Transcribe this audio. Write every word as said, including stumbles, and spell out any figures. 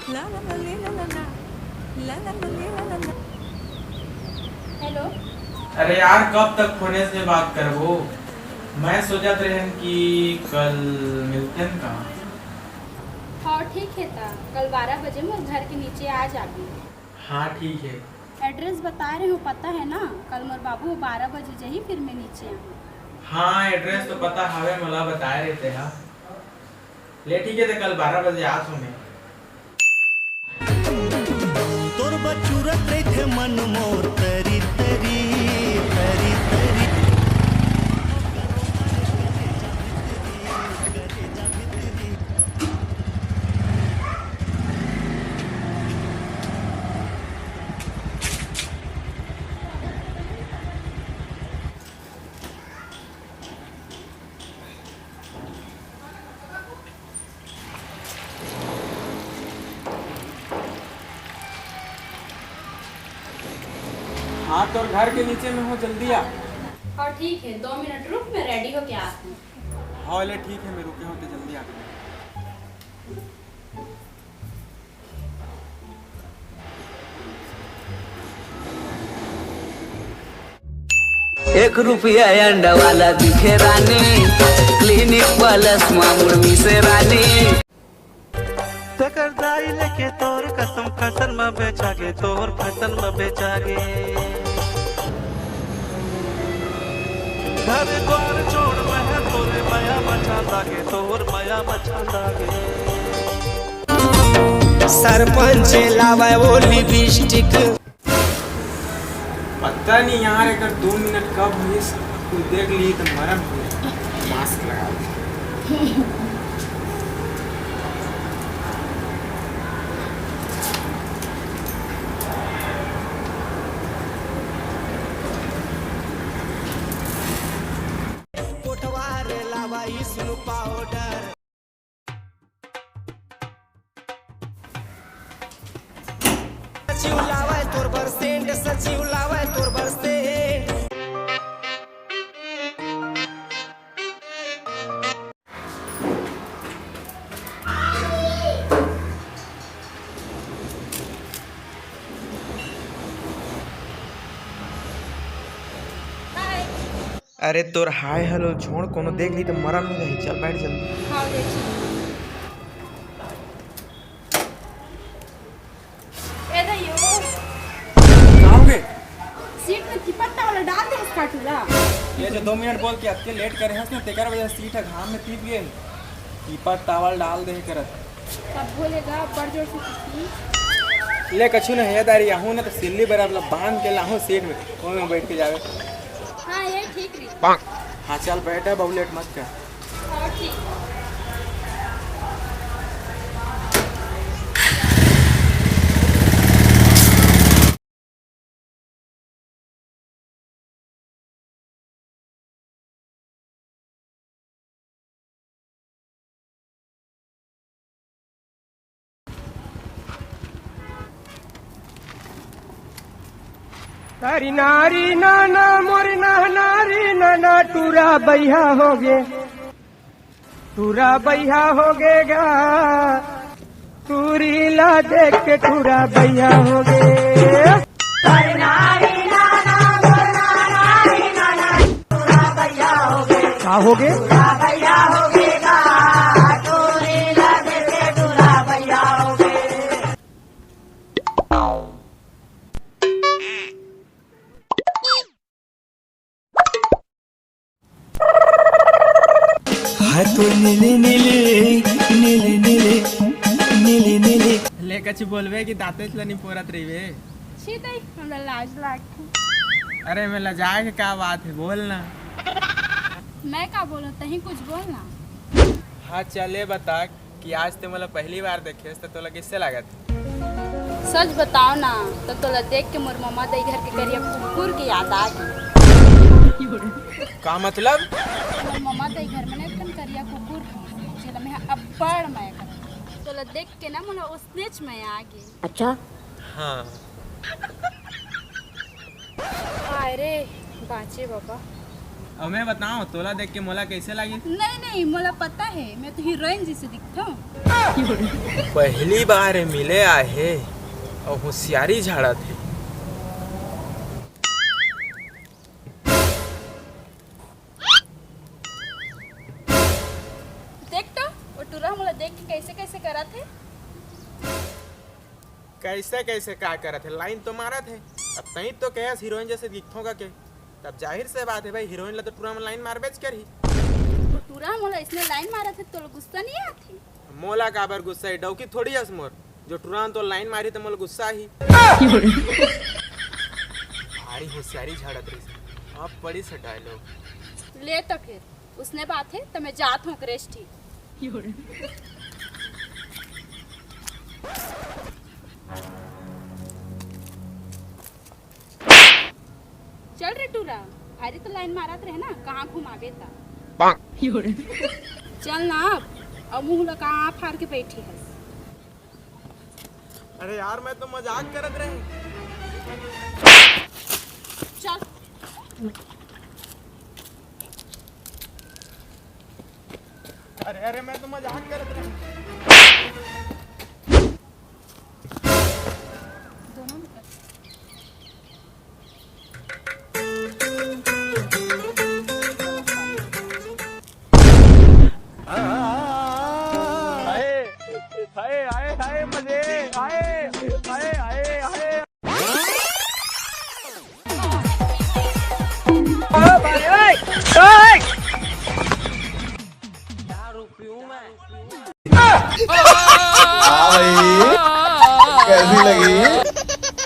Hello. अरे यार, कब तक फोने से बात करबो? मैं सोचत रहेन कि कल मिलतेन का। हाँ, ठीक है ता, कल बारह बजे मोर घर के नीचे आ जाबे। हाँ, ठीक है। एड्रेस बता रहे हो, पता है ना? कल मोर बाबू बारह बजे जही, फिर मैं नीचे आऊँ। हाँ, एड्रेस तो पता हवे, मोला बताए रहिते हा। ले ठीक है, तो कल बारह बजे आत हूँ मैं। तोर बचुरत रहिथे मन मोर तरी तरी, तरी तरी। हाँ, तोर घर के नीचे में हो, जल्दी आ। हाँ, ठीक है, दो मिनट रुक, मैं रेडी होके आती हूँ। हाँ, ले ठीक है, मैं रुके हों, ते जल्दी आ। एक रुपया अंडा वाला दिखे रानी, क्लिनिक प्लस मा मुड़ मिसे रानी। तेकर दाई लेके तोर कसम, फैशन में बेचा गे, तोर फैशन में बेचा गे। घर द्वार छोड़ मैं तोरे मया मचा लागे, तोर मया मचा लागे। सरपंच लावे वो लिपस्टिक। पता नहीं यार, एकर दो मिनट कब होइस, कुछ देख ली तो मरम हो। मास्क लगा ले। कोटवार लावा इसनु पाउडर। सचिव लावे तोर बर सेंट, सचिव लावे तोर बर सेंट। अरे तोर हाय हेलो छोड़, कोनो देख ली तो मरन हो जाही। चल बैठ जल्दी। हाँ, देखी। ए दइयो। का हो गे? सीट में तिपत्ता वाला डाल दे इसका टूरा। ये जो दो मिनट बोल के अतके लेट करे हस ना, तेकर वजह से सीट ह घाम में तिप गे। तिपत्ता वाला डाल दे करत। तब बोलेगा, बड़ जोर से पीटी। ले कछु नहीं है दारी, आहूँ ना तो सिल्ली बराबर ला बांध के लाहूँ सीट में, ओमे बैठ के जावे। हाँ, ये ठीक रही। हाँ, चल बैठ, अब लेट मत कर। हाँ, ठीक। तारी नारी नाना मोर ना नारी नाना टूरा बैहा हो गे। टूरा बैहा हो गे गा, टूरी ला देख के टूरा बैहा हो गे। का हो गे? हाथ नीले नीले, नीले नीले, नीले नीले। ले कछु बोलबे कि दांतेच ल निपोरत रहिबे। छी दई, हमरा लाज लागथे। अरे, में लजाए के का बात है, बोल ना। मैं का बोलूं, तहीं कुछ बोल ना। हाँ, चले बता कि आज ते मोला पहली बार देखेस, त तोला कइसे लागत? सच बताओ ना, त तोला देख के मोर ममा दई घर के करिया कुकुर के याद आ गे। का मतलब? मोर ममा दई घर में एक ठन करिया कुकुर हे, जेला मैं अब्बड़ मया करत। तोला देख के ना मोला उसनेच मया आ गे। अच्छा। हाँ। हाय रे, बाँचे बाबा। अउ मैं बताओ, तोला देख के मोला कैसे लागिस? नहीं नहीं, मोला पता है, मैं तो हीरोइन जैसे दिखता हूँ। पहली बार मिले आए हे अउ होशियारी झाड़त हे। देख तो, वो टूरा मोला देख के कैसे कैसे करत है। कैसे कैसे का करत हे? लाइन तो मारत हे। अब तई तो कहे हीरोइन जैसे दिखथों का के, तब जाहिर से बात है भाई, हीरोइन ला तो टूरा मन लाइन मारबेच करही। वो टूरा मोला इसने लाइन मारत है, तोला गुस्सा नहीं आती? मोला काबर गुस्सा ही? डौकी थोड़ी हस मोर, जो टूरा मन तो लाइन मारी तो मोला गुस्सा ही। भारी होशियारी झाड़त रही। अब पड़ी से डायलॉग। ले तो फिर, उसने बात है तो मैं जात हूँ क्रेस्टी। चल रे टूरा, भारी तो लाइन मारत रहे ना, कहाँ घुमाबे ता? चल ना अब, अब मुँह ला कहाँ फाड़ के बैठी हस? अरे यार, मैं तो मजाक करत रहे। चल। अरे अरे, मैं तो मजाक करत रहे।